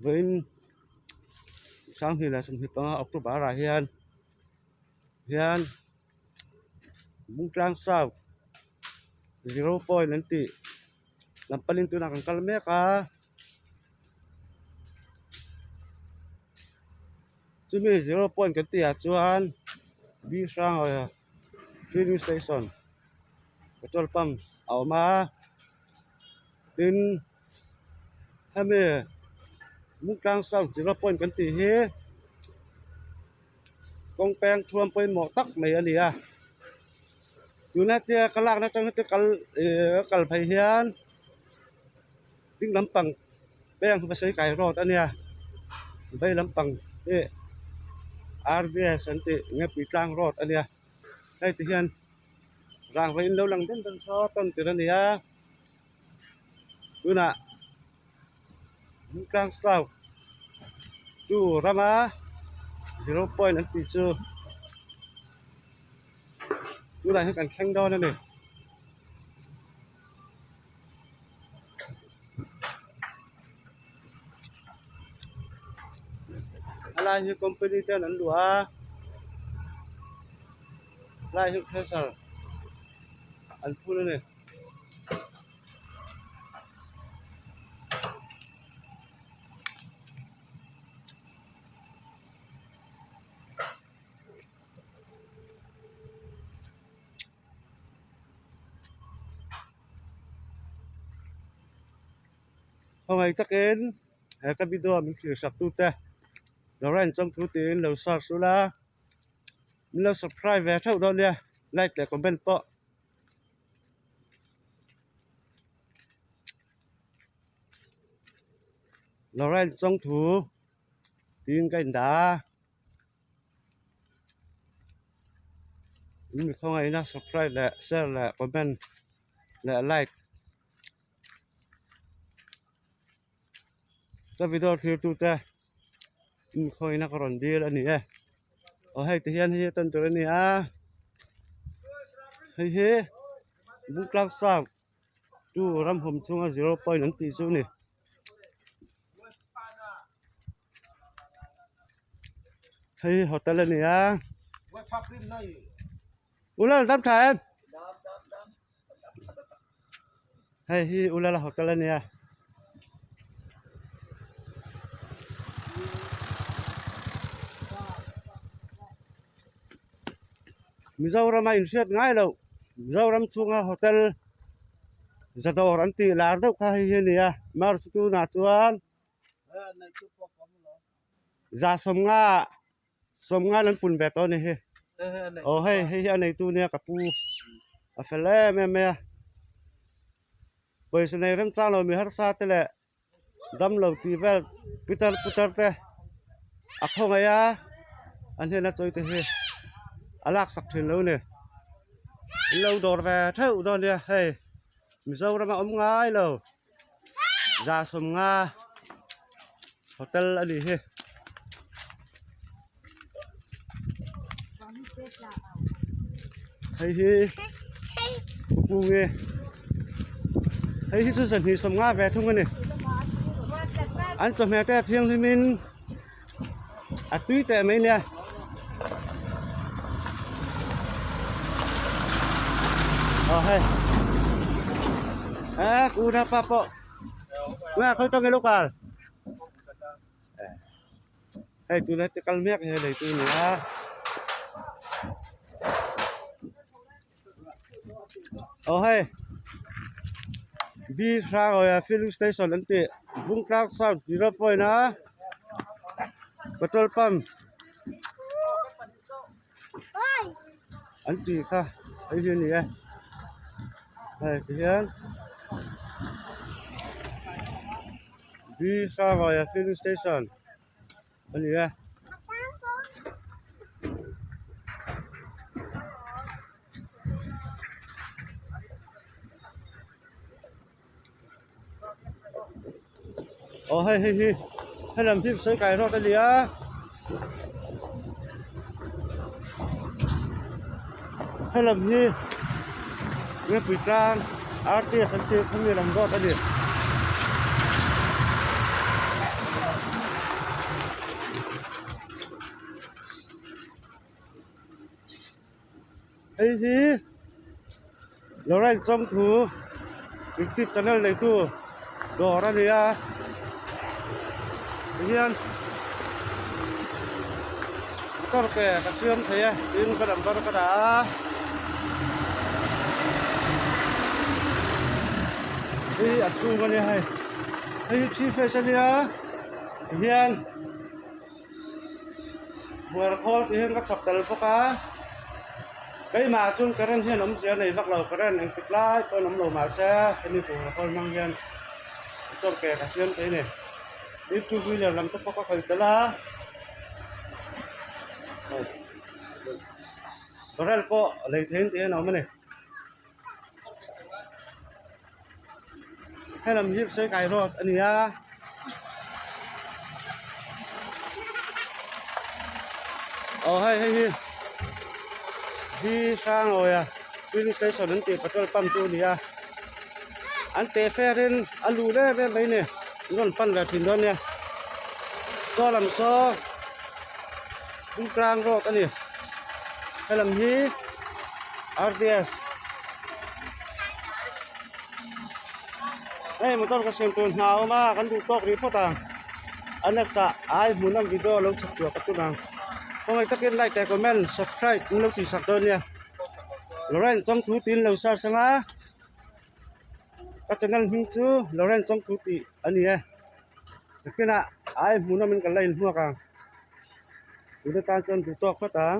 Vawiin 2025 October ah hian hian Bungtlang South Zero Point an tih lam panin tunah kan kal mek a chumi Zero Point kan tih ah chuan B hrang filling station petrol pump a awm a tin hemi Bungtlang South Zero Point kan tih hi kawng peng thuam pawimawh tak mai a ni a tuna tia ka lakna atang heti kal ihh kal phei hian ding lampang peng hi pasal kai road a nia vei lampang hi r v s an tih ngepui tlang road a nia hei ti hian rangva in lo lang den den saw tawn tir a ni a tunah Bungtlang South chu rama zero point an tih chu tunah hian kan thleng dawn a ni. A lai hi company ten an luah a lai hi pressure an phun a ni. Khawngaih takin he ka video a min thlir sak tute Lawrence Chawngthu tiin lo search ula min lo subscribe ve theuh dawn nia like leh comment pawh. Lawrence Chawngthu tiin ka indah a. In mi khawngaihna subscribe leh share leh comment leh like ka video thlir tute in mi khawngaihna ka rawn dil a ni e aw hei ti hian hei hi a tawn tur a ni a hei hi Bungtlang South chu ramhum chhunga zero point an tih chu a ni. Hei hi hotel a ni a Ulal dam tha em hei hi Ulala hotel a ni a. Mizoram a inhriat ngai loh Mizoram chhunga hotel zadawr an tih lar deuh kha hei hi a ni a march tunah chuan za sawmnga sawmnga an pun ve tawh a ni hi aw hei hei hi a neitu nia ka pu a fel em em mai a pawisa nei remchang lo mi harsa te leh damlo tih vel pitar putar te a khawngaih a an hnena chawi te hi a laksak thin lo a ni an lo dawr ve theuh dawn nia hei Mizoram a awm ngai lo 150 hotel a nih hi. Hei hi Kukungi hei hi chu 250 ve thung a ni an chawhmeh te a thianghlim in a tui teh mai nia. Aw hei e kuna pa pawh nga khawi tawng nge lo kal. Hei tuna te kal mek hi lei tu a ni a. Aw hei B Hrangawia filling station an tih Bungtlang South zero point a petrol pump an tih kha hei hi a ni e hei tihian. B Hrangawia filling station a ni a. Aw hei hei hi helam hi sawi kai rawt a ni a helam hi Ngapui tlang R T S an tih khami lam rawt a ni. Hei hi Lawrence Chawngthu youtube channel neitu dawr a ni a tihian motor ke ka siam thei e tin ka number ka dah a hei hi a chhung a nia hei hei hi three phase a nia tihian. Buar khawl tih hian ka chhawp tel bawk a, keimah chuan current hian awmzia a nei vak lo, current engtik lai pawhin awm lo mahse hemi buar khawl hmang hian motor ke ka siam thei a ni. Tin two wheeler lam te pawh ka khawih tel a, barrel pawh lei theihin tih hian a awm a ni. Helam hi Saikai road a ni a. Aw hei hei hi hi Hrangawia filling station an tih petrol pump chu a ni a an teh fer in a luh em em mai a ni an rawn pan ve thin dawn nia saw lam saw Bungtlang road a ni helam hi R_D_S hei motor ka siam tur hna a awm a kan duh tawk rih phawt ang a next ah ai hmun ang video lo chhuk chhuak ka tum ang khawngaih takin like leh comment subscribe in lo tih sak dawn nia Lawrence Chawngthu tiin lo search ang a ka channel hming chu Lawrence Chawngthu tih a ni e. Nakinah ai hmuh nawmin kan la inhmuak ang tute tan chuan duh tawk phawt ang.